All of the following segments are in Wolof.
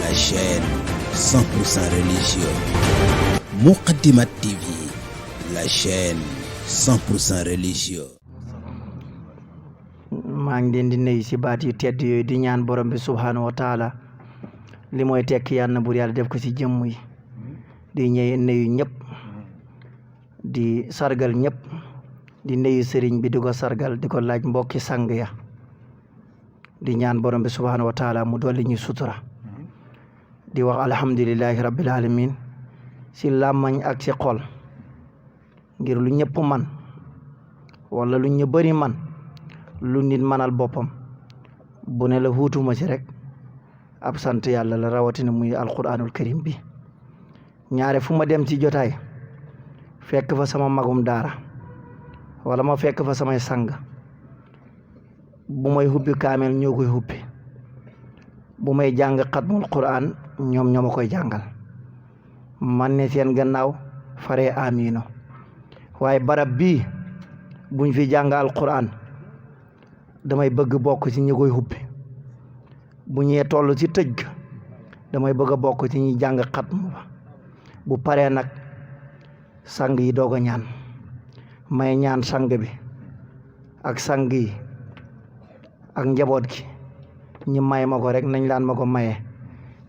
la chaîne 100% religieux. Moukaddimat TV, la chaîne 100% religieux. maa ngi leen di nuyu si baat yu tedd yooyu di ñaan borom bi subhaanahu wa taala li mooy tekki yàlla na buur yàlla def ko si jëmm yi di nuyu ñëpp di sargal ñëpp di nuyu sëriñ bi di ko sargal di ko laaj mbokki sang ya di ñaan borom bi subhaanahu wa taala mu dolli ñu sutura di wax alhamdulillahi rabbil alamin si làmmañ ak si xol ngir lu ñëpp man wala lu ñu bëri man lu nit manal boppam bu ne la huutuma ci rek ab sant yàlla la rawatina muy alquranul karim bi ñaare fu ma dem ci jotaay fekk fa sama magum daara wala ma fekk fa samay sang bu may hubbi kaamel ñoo koy hubbi bu may jàng xatmul quran ñoom ñoo ma koy jàngal man ne seen gannaaw fare amino waaye barab bii buñ fi jàng alquran damay bëgg bokk ci ñi koy hubbi bu ñee toll ci tëj ga damay bëgg a bokk ci ñi jàng xatmu ba bu paree nag sang yi doog a ñaan may ñaan sang bi ak sang yi ak njaboot gi ñi may ma ko rek nañ laan ma ko maye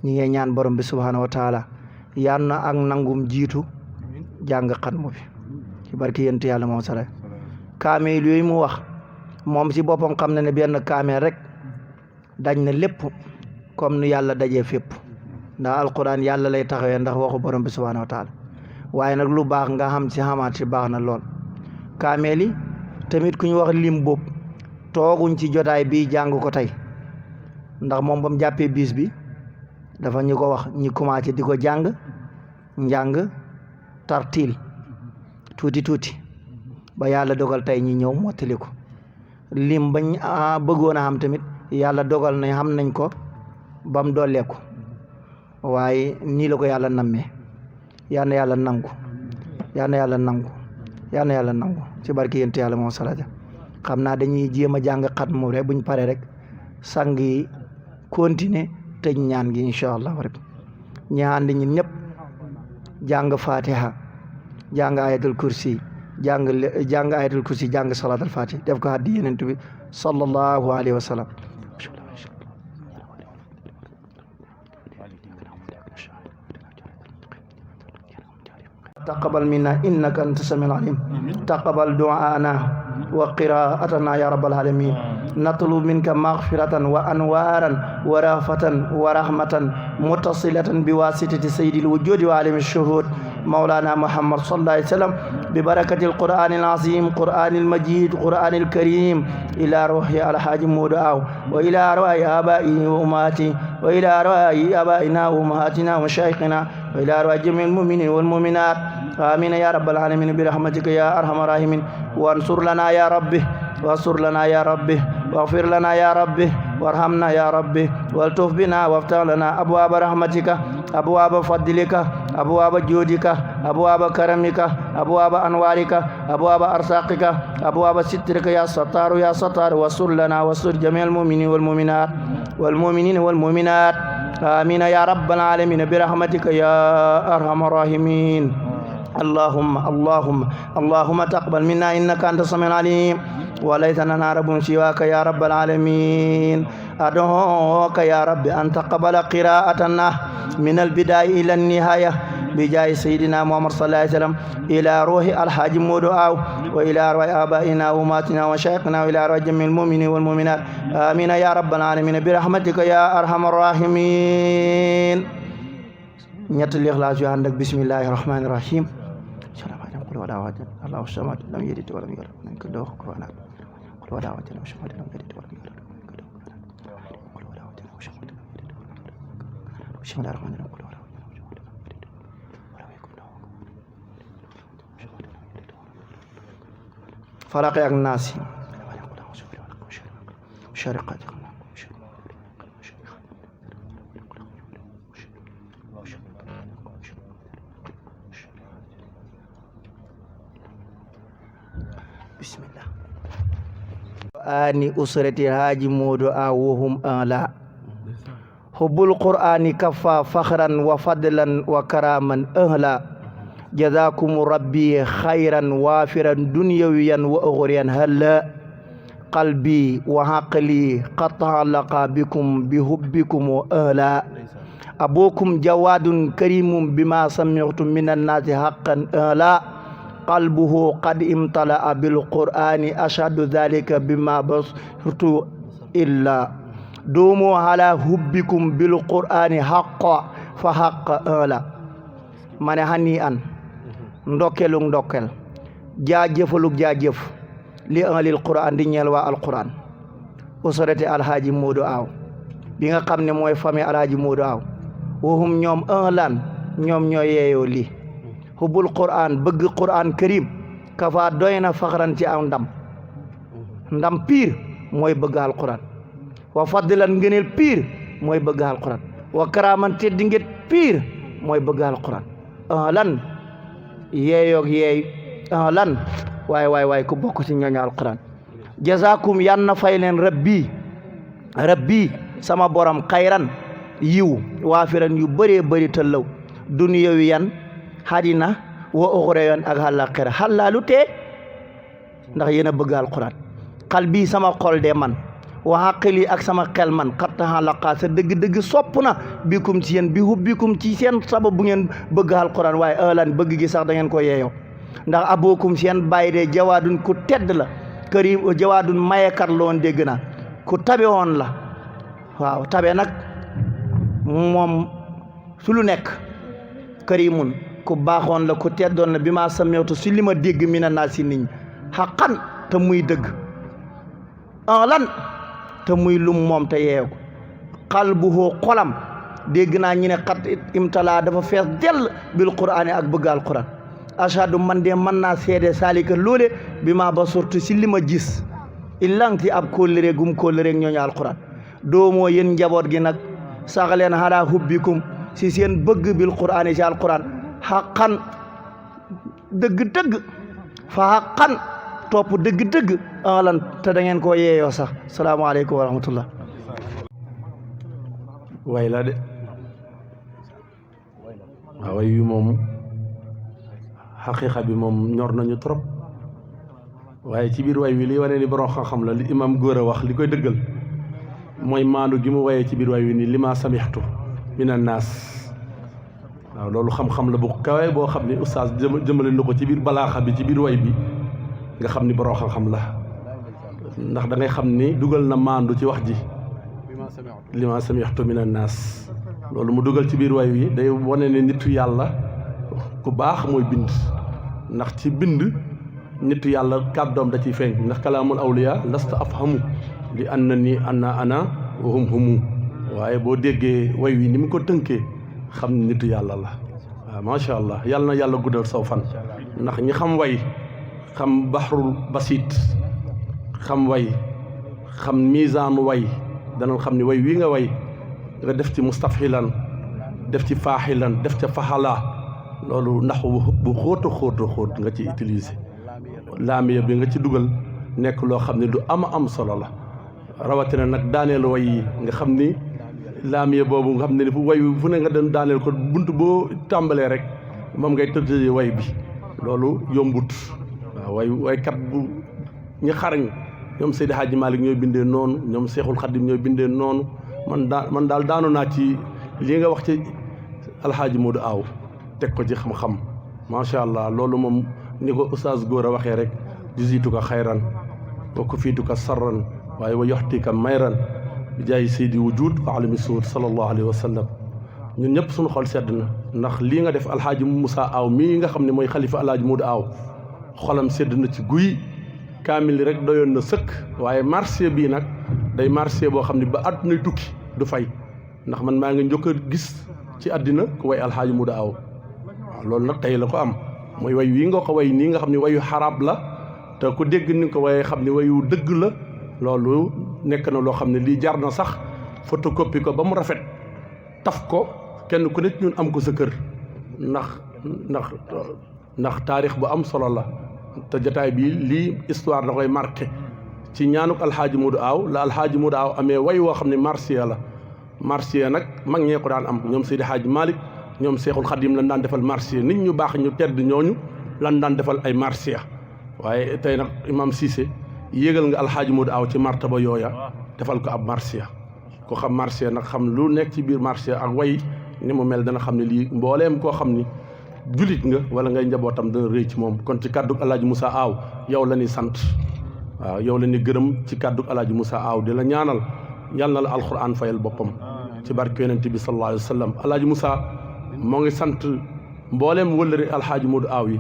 ñi ngi ñaan borom bi subhaanahu wa taala yal na ak nangum jiitu jàng xatmu bi ci barki yent yàlla moom sala kaamil yooyu mu wax moom si boppam xam na ne benn kaamel rek daj na lépp comme ni yàlla dajee fépp ndax alquran yàlla lay taxawee ndax waxu borom bi subhaanahu wa taala waaye nag lu baax nga xam si xamaat si baax na lool kaamel yi tamit ku ñu wax lim boobu tooguñ ci jotaay bi jàng ko tey ndax moom ba mu jàppee bis bi dafa ñu ko wax ñi commencé di ko jàng njàng tartil tuuti ba yàlla dogal tey ñi ñëw mottali ko lim bañ bëggoon a xam tamit yàlla dogal na xam nañ ko ba mu dolleeku waaye nii la ko yàlla nammee yal na yàlla nangu yal na yàlla nangu yal na yàlla nangu ci barki yent yàlla moom salaja xam naa dañuy jéem a jàng xatmu rek buñ paree rek sang yi continuer tëj ñaan gi incha allah rek ñi ànd ñun ñëpp jàng fatiha jàng ayatul kursi jàng ayatul kursi jàng salatul fatih def ko haddi yenentu bi sallallahu alayhi wa sallam taqabbal minna innaka anta samiul alim taqabbal du'ana wa qira'atana ya rabbal alamin natlubu minka maghfiratan wa anwaran wa rafatan wa rahmatan muttasilatan biwasitati sayyidil wujudi wa alimi shuhud مولانا محمد صلى الله عليه وسلم ببركة القرآن العظيم قرآن المجيد قرآن الكريم إلى روح الحاج مودعو وإلى أرواح آبائه وأمهاته وإلى أرواح آبائنا وأمهاتنا ومشايخنا وإلى أرواح جميع المؤمنين والمؤمنات آمين يا رب العالمين برحمتك يا أرحم الراحمين وانصر لنا يا ربي وانصر لنا يا ربي واغفر لنا يا ربي وارحمنا يا ربي والطف بنا وافتح لنا أبواب رحمتك أبواب فضلك أبواب جودك أبواب كرمك أبواب أنوارك أبواب أرزاقك أبواب سترك يا ستار يا ستار واستر لنا واستر جميع المؤمنين والمؤمنات آمين يا رب العالمين برحمتك يا أرحم الراحمين اللهم تقبل منا إنك أنت السميع العليم وليس لنا رب سواك يا رب العالمين أدعوك يا رب أن تقبل قراءتنا من البداية إلى النهاية بجاه سيدنا محمد صلى الله عليه وسلم إلى روح الحاج مودعو وإلى أرواح آبائنا وأمهاتنا وشيخنا وإلى أرواح جميع المؤمنين والمؤمنات آمين يا رب العالمين برحمتك يا أرحم الراحمين ñett l'Ikhlas yu ànd ak bismillahir rahmanir rahim qul huwa Allahu samad lam yalid wa lam yulad wa lam yakul lahu kufuwan ahad qul huwa Allahu samad lam yalid wa lam yulad qul huwa Allahu samad bismillahir rahmanir rahim qul huwa Allahu wa lam yakul lahu falaq ak naas shariqat bismillah ani usrati haji modu a wohum ala hubbul qur'ani kafa fakhran wa fadlan wa karaman ahla jazakum rabbi khairan wafiran dunyawiyan wa ughriyan halla qalbi wa aqli qad ta'allaqa bikum bihubbikum ahla abukum jawadun karimun bima sami'tu minan nasi haqqan ahla qalbuhu qad imtala'a bil qur'ani ashhadu dhalika bima basirtu illa dumu ala hubbikum bil qur'ani haqqan fa haqqa ahla mane hani an ndokkeluk ndokkel jaajëfaluk jaajëf li ahlil qur'an di ñeel waa alquran usurati alhaaji Modou Aw bi nga xam ne mooy famille alhaaji Modou Aw waxum ñoom ahlan ñoom ñoo yeeyoo lii hubbul qur'an bëgg qur'an karim kafa doy na faxaran ci aw ndam piir mooy bëgg alquran wa fadlan ngëneel piir mooy bëgg alquran wa karaman teddi nget piir mooy bëgg alquran ahlan yeeyoog yeey ahlan waay ku bokk ci ñooñu alquran jazakum yan na fay leen rabbi sama borom xayran yiw waafiran yu bëree bëri tëllaw duniya wi yan hadina wa uxure yoon ak àllaaxira xallaa lu tee ndax yéen a bëgg alquran qalbi sama xol de man wa aqli ak sama xel man xattaha laqa sa dëgg-dëgg sopp na bikum ci yéen bi hubbikum ci seen sabab bu ngeen bëgg alquran waaye ahlan bëgg gi sax da ngeen ko yeeyoo ndax abookum seen bàyyi de jawaadun ku tedd la karim jawaadun mayekat la woon dégg naa ku tabe woon la waaw tabe nag moom su lu nekk karimun ku baaxoon la ku teddoon la bi ma samewtu si li ma dégg mi na naa si nit ñi xaqan te muy dëgg ahlan te muy lum moom te yeew ko qalbuhu xolam dégg naa ñu ne xat imtala dafa fees dell bil qur'ani ak bëgg al qur'an ashadu man de mën naa seede saalika loole bi ma ba surtout si li ma gis illanti ab kóllëre gum kóllëre ñooñu alquran doomoo yéen njaboot gi nag saxaleen ala hubbikum si seen bëgg bil qur'an yi si alquran xaqan dëgg-dëgg fa xaqan topp dëgg-dëgg ahlan te da ngeen koo yeeyoo sax salaamaaleykum wa rahmatullah way la de waaw way wi moom xaqiiqa bi moom ñor nañu trop waaye ci biir way wi li wane ni borom xam-xam la li imam góor a wax li koy dëggal mooy maandu gi mu wayee ci biir way wi ni li ma samixtu min an naas waaw loolu xam-xam la bu kawe boo xam ni oustaz jëmale na ko ci biir balaaxa bi ci biir way bi nga xam ni borom xam-xam la ndax da ngay xam ni dugal na maandu ci wax ji li ma samixtu min an naas loolu mu dugal ci biir way wi day wane ne nitu yàlla ku baax mooy bind ndax ci bind nitu yàlla kàddoom da ciy feeñ ndax kalaamul awliya lasta afhamu li anna ni ana wa hum humu waaye boo déggee way wi ni mu ko tënkee xam ne nitu yàlla la waaw macha allah yàlla na yàlla guddal saw fan ndax ñi xam way xam baxrul basit xam way xam misaanu way danañ xam ni way wii nga way nga def ci mustafhilan def ci faaxilan def ca faxala loolu ndax bu xóota xóot nga ci utiliser laamiya bi nga ci dugal nekk loo xam ne du am solo la rawatina nag daaneel way yi nga xam ni laamiya boobu nga xam ne fu way fu ne nga doon daaneel ko bunt boo tàmbalee rek moom ngay tëddee way bi loolu yombut waaw waykat bu ñi xarañ ñoom Seydi Hadji Malick ñooy bindee noonu ñoom Seexul Xadim ñooy bindee noonu man daal daanu naa ci lii nga wax ci alxaaji Modou Aw teg ko ci xam-xam macha allah loolu moom ni ko oustaz góor a waxee rek jisituka xayran wa kufiituka sarran waaye wa yoxtika mayran bi jaay seydi wujud wa alami suud sallallahu alayhi wa sallam ñun ñëpp suñu xol sedd na ndax lii nga def alxaaji Moussa Aw mii nga xam ne mooy xalifa alxaaji Modou Aw xolam sedd na ci guy kaamil rek doyoon na sëkk waaye marché bii nag day marché boo xam ne ba àddunay tukki du fay ndax man maa ngi njëkk a gis ci àddina ku way alxaaji Modou Aw waaw loolu nag tey la ko am mooy way wii nga ko way nii nga xam ne wayu xarab la te ku dégg ni ko wayee xam ne wayu dëgg la loolu nekk na loo xam ne lii jar na sax photocopie ko ba mu rafet taf ko kenn ku nekk ñun am ko sa kër ndax taarix bu am solo la te jotaay bi lii histoire da koy marqué ci ñaanuk alxaaji Modou Aw la alxaaji Modou Aw amee way woo xam ne marsiya la marché nag mag ñee ko daan am ñoom Seydi Hadji Malick ñoom Seexul Xadim lan daan defal marché nit ñu baax ñu tedd ñooñu lan daan defal ay marché waaye tey nag Imam Cissé yéegal nga alxaaji Modou Aw ci martaba yooya defal ko ab marché ko xam marché nag xam lu nekk ci biir marché ak way ni mu mel dana xam ne lii mbooleem koo xam ni julit nga wala ngay njabootam dana rëy ci moom kon ci kàddug alaaji Moussa Aw yow la ñuy sant waaw yow la ñuy gërëm ci kàddug alaaji Moussa Aw di la ñaanal yal na la alquran fayal boppam ci barke yonent bi sallallahu alayhi wa sallam alaaji Moussa moo ngi sant mbooleem wëllëri alxaaji Modou Aw yi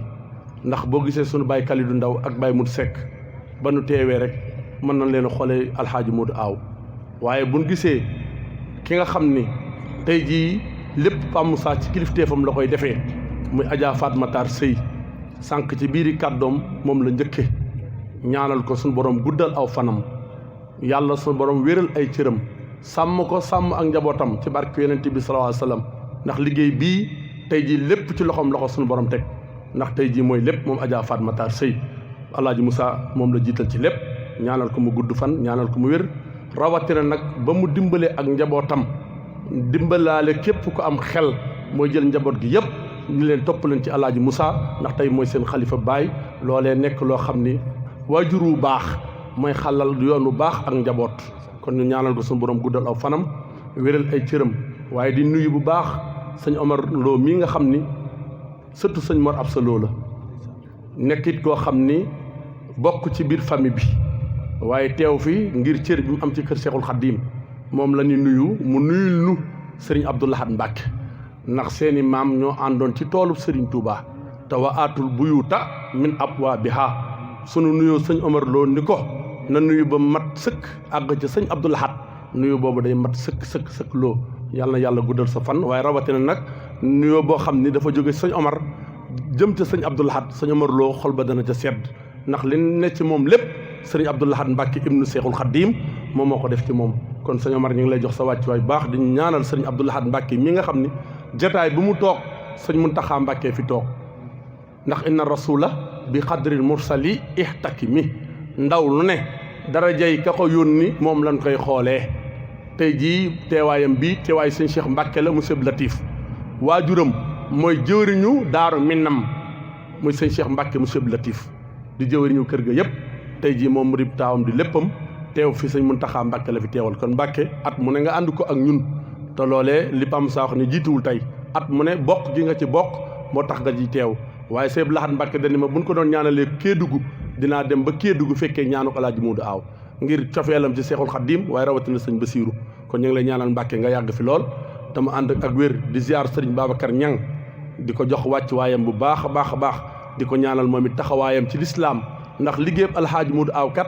ndax boo gisee sunu baay Kalidou Ndaw ak baay Mut Seck ba nu teewee rek mën nañ leen a xoolee alxaaji Modou Aw waaye buñ gisee ki nga xam ni tey jii lépp Pape Moussa ci kilifteefam la koy defee muy Adja Fatma Matar Sëy sànq ci biiri kàddoom moom la njëkke ñaanal ko suñu borom guddal aw fanam yàlla suñu borom wéral ay cëram sàmm ko sàmm ak njabootam ci barke yonent bi sallallahu alayhi wa sallam ndax liggéey bii tey jii lépp ci loxoom la ko suñu borom teg ndax tey jii mooy lépp moom Adja Fatma Matar Sëy alaaji Moussa moom la jiital ci lépp ñaanal ko mu gudd fan ñaanal ko mu wér rawatina nag ba mu dimbalee ak njabootam dimbalaale képp ku am xel mooy jël njaboot gi yëpp ñu leen topp leen ci alaaji Moussa ndax tey mooy seen xalifa baay loolee nekk loo xam ni waajur wu baax mooy xalal yoon wu baax ak njaboot kon ñu ñaanal ko suñu borom guddal aw fanam wéral ay cëram waaye di nuyu bu baax sëñ Omar Lo mii nga xam ni surtout sëñ Mor Absa Lo la nekkit koo xam ni bokk ci biir famille bi waaye teew fi ngir cër bi mu am ci kër Cheikhul Khadim moom la ñu nuyu mu nuyul nu sëriñ Abdou Lahad Mbacke ndax seeni maam ñoo àndoon ci toolu sëriñ Touba te wa aatul buyuta min abwaabiha sunu nuyoo sëñ Omar Lo ni ko na nuyu ba mat sëkk àgg ci sëñ Abdou Lahad nuyu boobu day mat sëkk loo yàlla na yàlla guddal sa fan waaye rawatina nag nuyoo boo xam ni dafa jóge sëñ Omar jëm ca sëñ Abdou Lahad sëñ Omar Lo xol ba dana ca sedd ndax li ne ci moom lépp sëriñ Abdou Lahad Mbacke ibnu Seexul Xadim moom moo ko def ci moom kon sëñ Omar ñu ngi lay jox sa wàccuwaay baax di ñaanal sëriñ Abdou Lahad Mbacke mi nga xam ni jataay bu mu toog sëñ Muntaxa Mbacke fi toog ndax inna rasula bi xadril mursali ihtakimi ndaw lu ne darajay ka ko yónni moom lañ koy xoolee tey jii teewaayam bi teewaay sëñ Cheikh Mbacke la monsieur Latif waajuram mooy jëwriñu daaru Minam muy sëñ Cheikh Mbacke monsieur Latif di jëwriñu kër ga yëpp tey jii moom mu di taawam di léppam teew fi sëñ Muntaxa Mbacke la fi teewal kon Mbacke at mu ne nga ànd ko ak ñun te loolee li Pam Sa wax ni jiituwul tey at mu ne bokk gi nga ci bokk moo tax nga ji teew waaye Sëñ Lahad Mbacke dañ ma buñ ko doon ñaanalee Kédougou dinaa dem ba Kédougou fekkee ñaanu alaaji Modou Aw ngir cofeelam ci Seexul Xaddim waaye rawatina sëñ Basiiru kon ñu ngi lay ñaanal Mbacke nga yàgg fi lool te mu ànd ak wér di ziar sëriñ Babacar Ñang di ko jox wàcc waayam bu baax a baax a baax di ko ñaanal moom it taxawaayam ci lislaam ndax liggéeyam alxaaji Modou Aw kat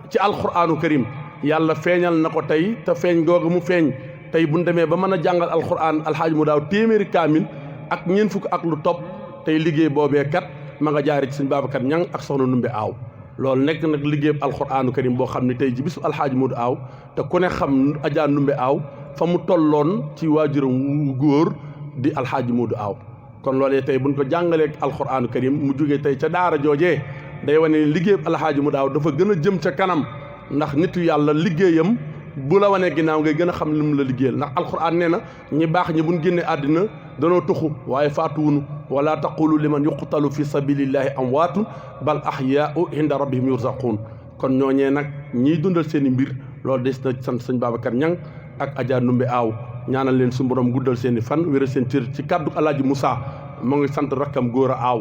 ci alquraanu karim yàlla feeñal na ko tey te feeñ googu mu feeñ tey bu ñu demee ba mën a jàngal alquran alxaaji Modou Aw téeméeri kaamil ak ñeent fukk ak lu topp tey liggéey boobee kat ma nga jaari ci sëñ Babacar Ñang ak soxna Numbe Aw loolu nekk nag liggéeyam alquraanu karim boo xam ne tey ji bisu alxaaji Modou Aw te ku ne xam Adja Numbe Aw fa mu tolloon ci waajuram wu góor di alxaaji Modou Aw kon loolee tey buñ ko jàngalee alquraanu karim mu jógee tey ca daara joojee day wane ni liggéeyam alxaaji Modou Aw dafa gën a jëm ca kanam ndax nitu yàlla liggéeyam bu la wanee ginnaaw ngay gën a xam li mu la liggéeyal ndax alxuraan nee na ñi baax ñi buñ génnee àddina danoo tuxu waaye faatuwunu wala taqulu liman yuqtalu fi sabilillahi amwaatun bal ahyaau inda rabbihim yurzaquun kon ñooñee nag ñiy dundal seen i mbir loolu des na sant sëñ Babacar Ñang ak Adja Numbe Aw ñaanal leen su borom guddal seen i fan wéral seen cër ci kàddu alaaji Moussa moo ngi sant rakkam góor a Aw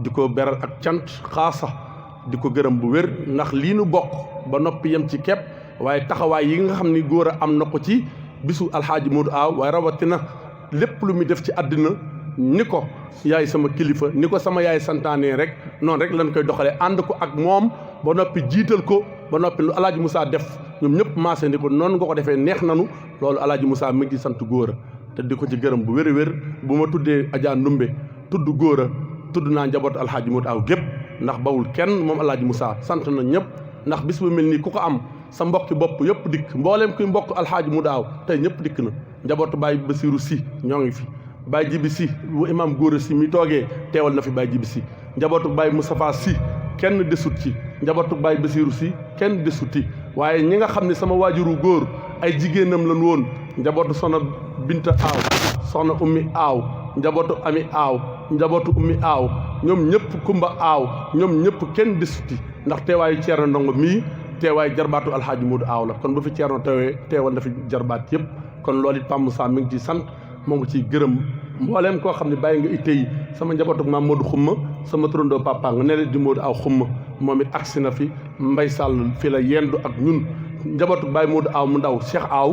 di ko beral ak cant xaasa di ko gërëm bu wér ndax lii nu bokk ba noppi yem ci kepp waaye taxawaay yi nga xam ni góor a am na ko ci bisu alxaaji Modou Aw waaye rawatina lépp lu muy def ci àddina ni ko yaay sama kilifa ni ko sama yaay santaane rek noonu rek lañ koy doxalee ànd ko ak moom ba noppi jiital ko ba noppi lu alaaji Moussa def ñoom ñëpp maase ni ko noonu nga ko defee neex nanu loolu alaaji Moussa mi ngi sant góor a te di ko ci gërëm bu wér a wér bu ma tuddee Adja Ndumbe tudd góor a tudd naa njaboot alxaaji Modou Aw gépp ndax bawul kenn moom alaaji Moussa sant na ñëpp ndax bis bu mel nii ku ko am sa mbokki bopp yëpp dikk mbooleem kuy mbokk alxaaji Modou Aw tey ñëpp dikk na njabootu Baye Basiiru Si ñoo ngi fi Baye Jibi Si bu imaam góor si mi toogee teewal na fi Baye Jibi Si njabootu Baye Moustapha Si kenn desut ci njabootu Baye Basiiru Si kenn desuti waaye ñi nga xam ne sama waajuru góor ay jigéenam lan woon njabootu soxna Binta aaw soxna ummi aaw njabootu ami aaw njabootu ummi aaw ñoom ñëpp kumba aaw ñoom ñëpp kenn disuti ndax teewaayu Ceerno Ndongo mii teewaayu jarbaatu alxaaji Moodu aaw la kon bu fi Ceerno teewal na fi jarbaat yëpp kon loolu it Pape Moussa mi ngi ciy sant moo ngi ciy gërëm mbooleem koo xam ne bàyyi nga itte yi sama njabootu maam Moodu xumma sama turandoo papa nga ne di Moodu aaw xumma moom it agsi na fi Mbay Sàll fi la yendu ak ñun njabootu Baye Moodu aaw mu ndaw Cheikh aaw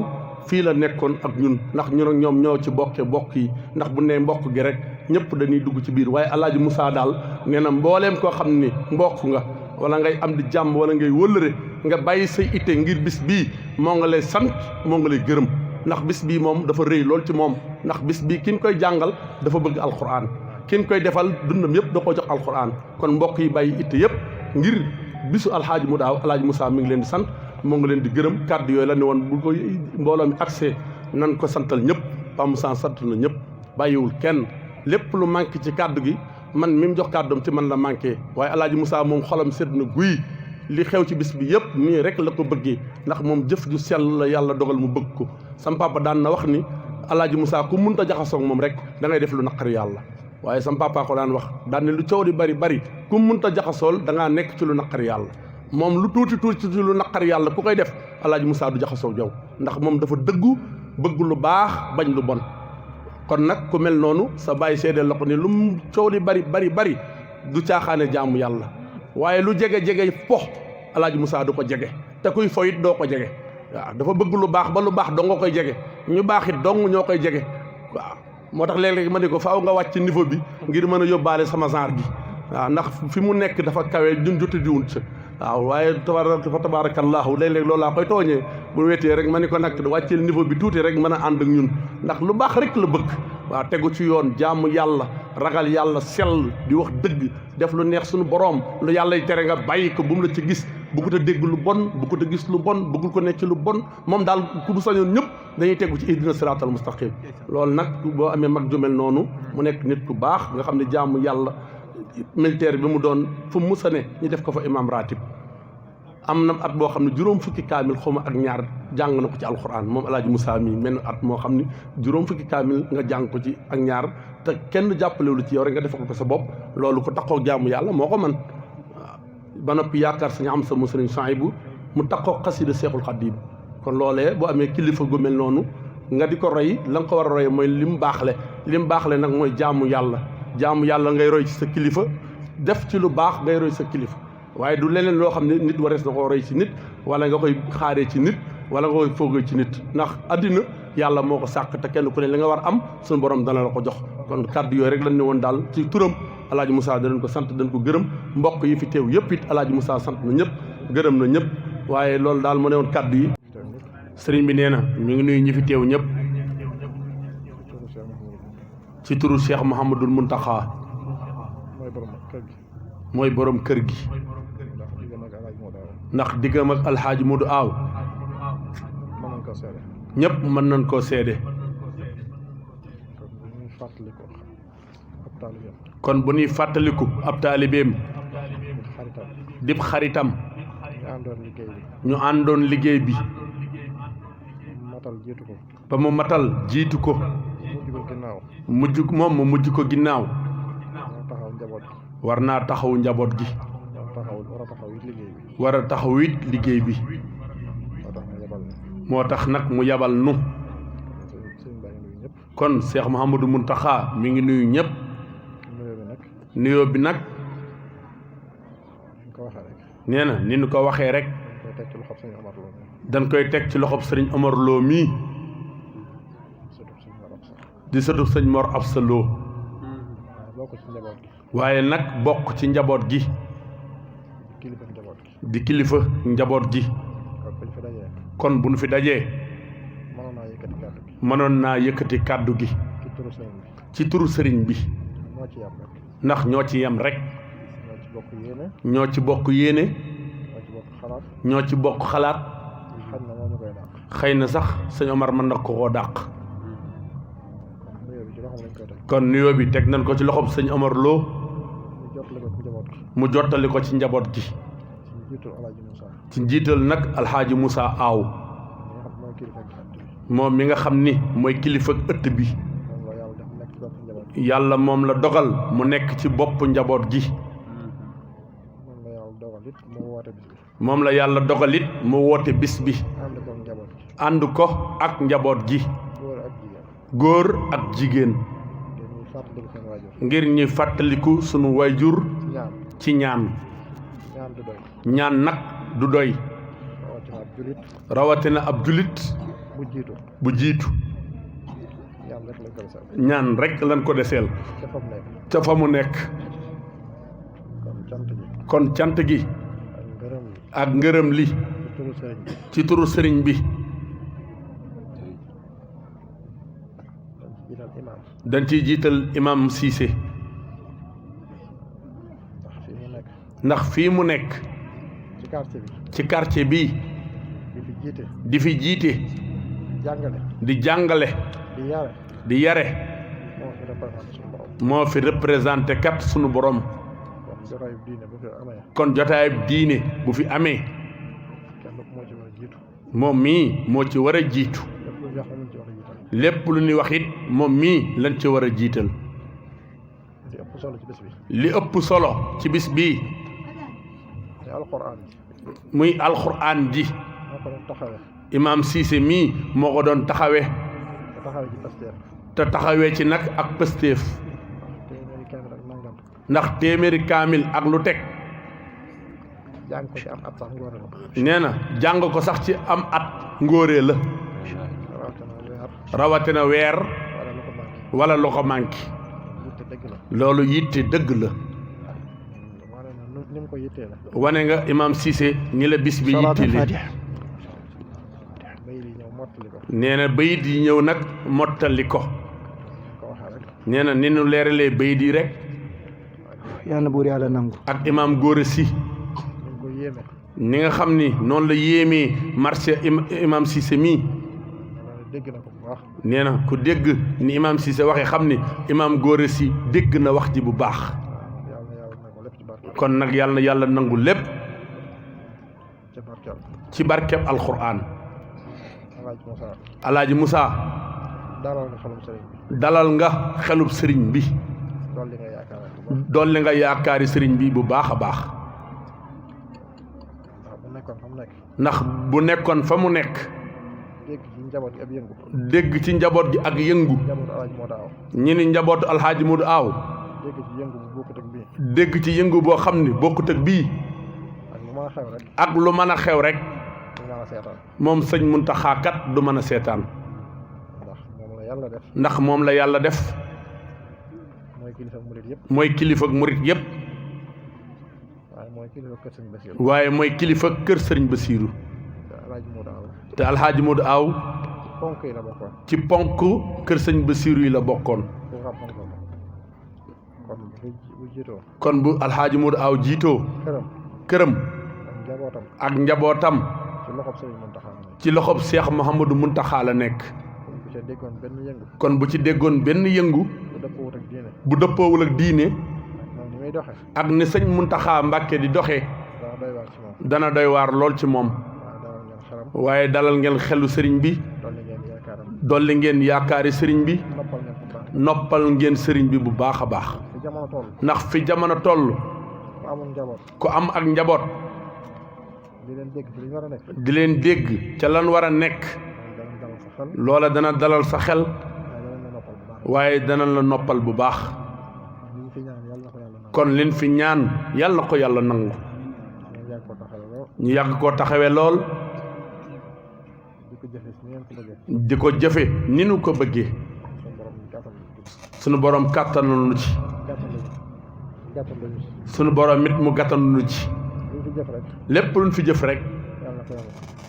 fii la nekkoon ak ñun ndax ñun ak ñoom ñoo ci bokke bokk yi ndax bu nee mbokk gi rek ñëpp dañuy dugg ci biir waaye alaaji Moussa daal nee na mbooleem koo xam ni mbokk nga wala ngay am di jàmm wala ngay wëllëre nga bàyyi say itte ngir bis bii moo nga lay sant moo nga lay gërëm ndax bis bii moom dafa rëy lool ci moom ndax bis bii kin koy jàngal dafa bëgg alxuraan kin koy defal dundam yëpp da koo jox alxuraan kon mbokk yi bàyyi itte yëpp ngir bisu alxaaji mu daaw alaaji Moussa mi ngi leen di sant moo ngi leen di gërëm kàddu yooyu la ne woon bu ko mbooloo mi accès nan ko santal ñëpp Pape Moussa sant na ñëpp bàyyiwul kenn lépp lu manqué ci kàddu gi man mi mu jox kàddoom ci man la manqué waaye alaaji Moussa moom xolam sedd na guy li xew ci bis bi yëpp nii rek la ko bëggee ndax moom jëf ju sell la yàlla dogal mu bëgg ko sam papa daan na wax ni alaaji Moussa ku munta jaxasoog moom rek da ngay def lu naqari yàlla waaye sam papa ko daan wax daan ne lu coow di bari ku munta jaxasool da ngaa nekk ci lu naqari yàlla moom lu tuuti ci lu naqari yàlla ku koy def alaaji Moussa du jaxasoo jaw ndax moom dafa dëggu bëgg lu baax bañ lu bon kon nag ku mel noonu sa bàyyi seedeel la ko ni lu mu coow di bari du caaxaane jaamu yàlla waaye lu jege pox alaaji Moussa du ko jege te kuy foyit doo ko jege waaw dafa bëgg lu baax ba lu baax dong nga koy jege ñu baax it dong ñoo koy jege waaw moo tax léeg-léeg ma ne ko faaw nga wàcc niveau bi ngir mën a yóbbaale sama genre gi waaw ndax fi mu nekk dafa kawe ñun jote diwun sa waaw waaye fa tabaarakallaahu léeg-léeg loolu laa koy tooñee bu wetee rek ma ni ko nag wàcceel niveau bi tuuti rek mën a ànd ak ñun ndax lu baax rek la bëgg waaw tegu ci yoon jaamu yàlla ragal yàlla sell di wax dëgg def lu neex suñu boroom lu yàlla y tere nga bàyyi ko bu mu la ci gis bëggut a dégg lu bon bëggut a gis lu bon bëggul ko nekk ci lu bon moom daal ku bu sañoon ñëpp dañuy tegu ci ihdina siraatal mustaqim loolu nag boo amee mag ju mel noonu mu nekk nit ku baax nga xam ne jaamu yàlla militaire bi mu doon fu mu musa ne ñu def ko fa imam ratib am na at boo xam ne juróom fukki kaamil xawma ak ñaar jàng na ko ci alxuraan moom alaaji Moussa mi mel at moo xam ne juróom fukki kaamil nga jàng ko ci ak ñaar te kenn jàppalewulu ci yow rek nga defal ko sa bopp loolu ko taxoo jaamu yàlla moo ko man waaw ba noppi yaakaar sañu am sa mu sëriñ Souhaïbou mu taxoo xasida Seexul Xadiim kon loolee boo amee kilifa gu mel noonu nga di ko roy la nga ko war a roy mooy lim baaxle nag mooy jaamu yàlla ngay roy ci sa kilifa def ci lu baax ngay roy sa kilifa waaye du leneen loo xam ne nit warees na koo roy ci nit wala nga koy xaaree ci nit wala nga koy foogee ci nit ndax addina yàlla moo ko sàkk te kenn ku ne li nga war am suñu borom dana la ko jox kon kàddu yooyu rek lañ ne woon daal ci turam alaaji Moussa danañ ko sant dañ ko gërëm mbokk yi fi teew yëpp it alaaji Moussa sant na ñëpp gërëm na ñëpp waaye loolu daal mu ne woon kàddu yi sëriñ bi nee na mi ngi nuyu ñi fi teew ñëpp ci turu Cheikh Mouhamadul Mountakha mooy borom kër gi ndax diggam ak alxaaji Moodu aaw ñëpp mën nañ koo seede kon bu ñuy fàttaliku ab taalibeem dib xaritam ñu àndoon liggéey bi ba mu matal jiitu ko mu mujj ko ginnaaw war naa taxaw njaboot gi war a taxaw it liggéey bi moo tax nag mu yabal nu kon Cheikh Mouhamadou Mountakha mi ngi nuyu ñëpp nuyoo bi nag nee na ni ñu ko waxee rek dañ koy teg ci loxob sëriñ Omar Lo mii di sëtu sëñ Mor Absa Lo waaye nag bokk ci njaboot gi di kilifa njaboot gi kon bu nu fi dajee mënoon naa yëkkati kàddu gi ci turu sëriñ bi ndax ñoo ci yem rek ñoo ci bokk yéene ñoo ci bokk xalaat xëy na sax sëñ Omar mën na koo dàq kon nuyoo bi teg nañ ko ci loxob sëñ Omar Lo mu jottali ko ci njaboot gi ci njiital nag alxaaji Moussa aaw moom mi nga xam ni mooy kilifa ëtt bi yàlla moom la dogal mu nekk ci bopp njaboot gi moom la yàlla dogal it mu woote bis bi ànd ko ak njaboot gi góor ak jigéen ngir ñuy fàttaliku sunu wayjur ci ñaan nag du doy rawatina ab julit bu jiitu ñaan rek lañ ko deseel ca fa mu nekk kon cant gi ak ngërëm li ci turu sëriñ bi dañ ciy jiital imam Cissé ndax fii mu nekk ci quartier bi di fi jiite di jàngale di yare moo fi représenté kat sunu borom kon jotaayub diine bu fi amee moom mii moo ci war a jiitu lépp lu ñuy wax it moom mii lañ ci war a jiital li ëpp solo ci bis bii muy alxuraan ji imaam Cissé mii moo ko doon taxawe te taxawee ci nag ak pëstéef ndax téeméeri kaamil ak lu teg nee na jàng ko sax ci am at ngóoree la rawatina weer wala lu ko manqué loolu yitte dëgg la wane nga imaam Cissé ni la bis bi yitte li nee na bayit yi ñëw nag mottali ko nee na ni nu leeralee bayit yi rek yàlla na buur yàlla nangu ak imaam Góora Si ni nga xam ni noonu la yéemee marché imaam Cissé mii nee na ku dégg ni imaam Cissé waxee xam ni imaam Góora Si dégg na wax ji bu baax kon nag yàlla na yàlla nangu lépp ci barkeb alxuraan alaaji Moussa dalal nga xelub sëriñ bi dolli nga yaakaari sëriñ bi bu baax a baax ndax bu nekkoon fa mu nekk dégg ci njaboot gi ak yëngu ñi ni njabootu alxaaji Moodu Aaw dégg ci yëngu boo xam ni bokkut ak bii ak lu mën a xew rek moom sëñ Muntaxa kat du mën a seetaan ndax moom la yàlla def mooy kilifa ak murit yépp waaye mooy kilifa kër sëriñ Basiiru te alxaaji Moodu Aaw ci ponk kër sëriñ Basiiru yi la bokkoon kon bu alxaaji Moodu Aaw jiitoo këram ak njabootam ci loxob Seex Muhammadu Muntaxa la nekk kon bu ci déggoon benn yëngu bu dëppoowul ak diine ak ni sëñ Muntaxa Mbàkke di doxe dana doy waar lool ci moom waaye dalal ngeen xelu sëriñ bi dolli ngeen yaakaari sëriñ bi noppal ngeen sëriñ bi bu baax a baax ndax fi jamono toll ku am ak njaboot di leen dégg ca lan war a nekk loola dana dalal sa xel waaye dana la noppal bu baax kon liñ fi ñaan yàlla ko yàlla nangu ñu yàgg koo taxawee lool di ko jëfe ni nu ko bëggee sunu borom kàttanal nu ci sunu borom it mu gàttanal nu ci lépp luñ fi jëf rek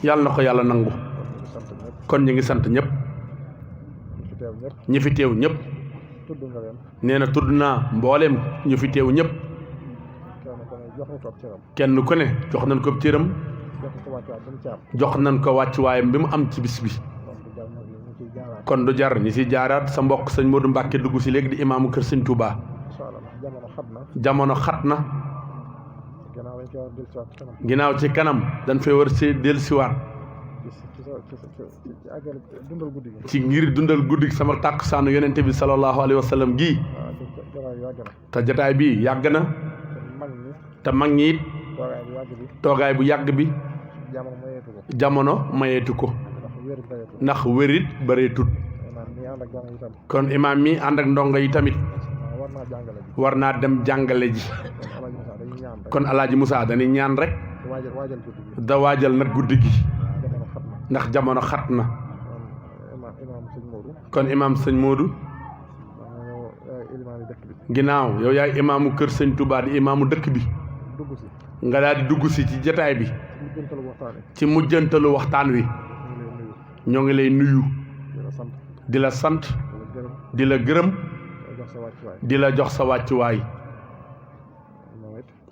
yàlla na ko yàlla nangu kon ñu ngi sant ñëpp ñi fi teew ñëpp nee na tudd naa mbooleem ñu fi teew ñëpp kenn ku ne jox nañ ko cëram jox nañ ko wàccuwaayam bi mu am ci bis bi kon du jar ñi si jaaraat sa mbokk sëñ Modou Mbacke dugg si léegi di imaamu kër sëñ Touba jamono xat na ginnaaw ci kanam dañ fay war si dellusiwaat ci ngir dundal guddi sama tàkkusaanu yonente bi sallallahu alayhi wa sallam gii te jataay bi yàgg na te mag ñi it toogaay bu yàgg bi jamono mayeetu ko ndax wérit bareetut kon imaam mi ànd ak ndongo yi tamit war naa dem jàngale ji kon alaaji Moussa dañuy ñaan rek da waajal nag guddi gi ndax jamono xat na kon imaam sëñ Modou ginnaaw yow yaay imaamu kër sëñ Touba di imaamu dëkk bi nga daal di dugg si ci jataay bi ci mujjantalu waxtaan wi ñoo ngi lay nuyu di la sant di la gërëm di la jox sa wàccuwaay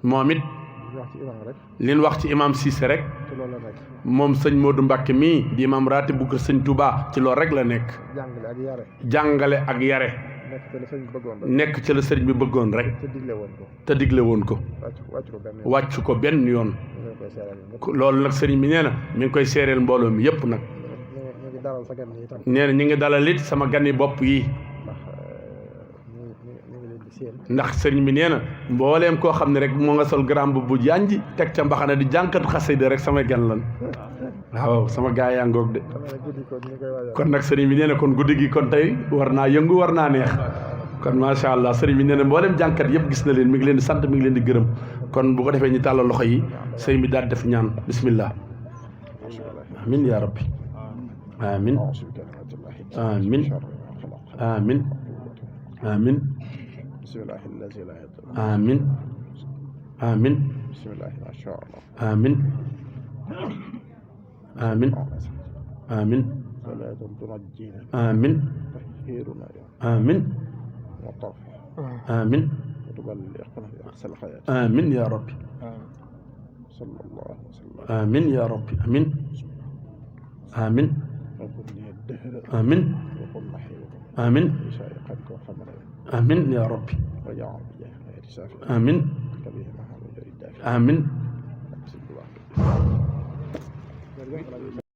moom it li ñu wax ci imam Cissé rek moom sëñ Modou Mbacké mii di imam raati bu kër sëñ Touba ci loolu rek la nekk jàngale ak yare nekk ci la sëriñ bi bëggoon rek te digle woon ko wàcc ko benn yoon loolu nag sëriñ bi nee na mi ngi koy seereel mbooloo mi yépp nag nee na ñu ngi dalal it sama gani bopp yi ndax sëriñ bi nee na mbooleem koo xam ne rek moo nga sol grand bu janji teg ca mbaxana di jànkat xasida rek sama gan lan waaw sama gaa yaa ngoog de kon nag sëriñ bi nee na kon guddi gi kon tey war naa yëngu war naa neex kon macha allah sëriñ bi nee na mbooleem jànkat yëpp gis na leen mi ngi leen di sant mi ngi leen di gërëm kon bu ko defee ñu tàllal loxo yi sëriñ bi daal def ñaan bismillah amin ya rabbi amin amin amin amin amin amin amin amin amin amin amin amin amin ya rabbi amin ya rabbi amin amin amin amin amin ya rabbi amin amin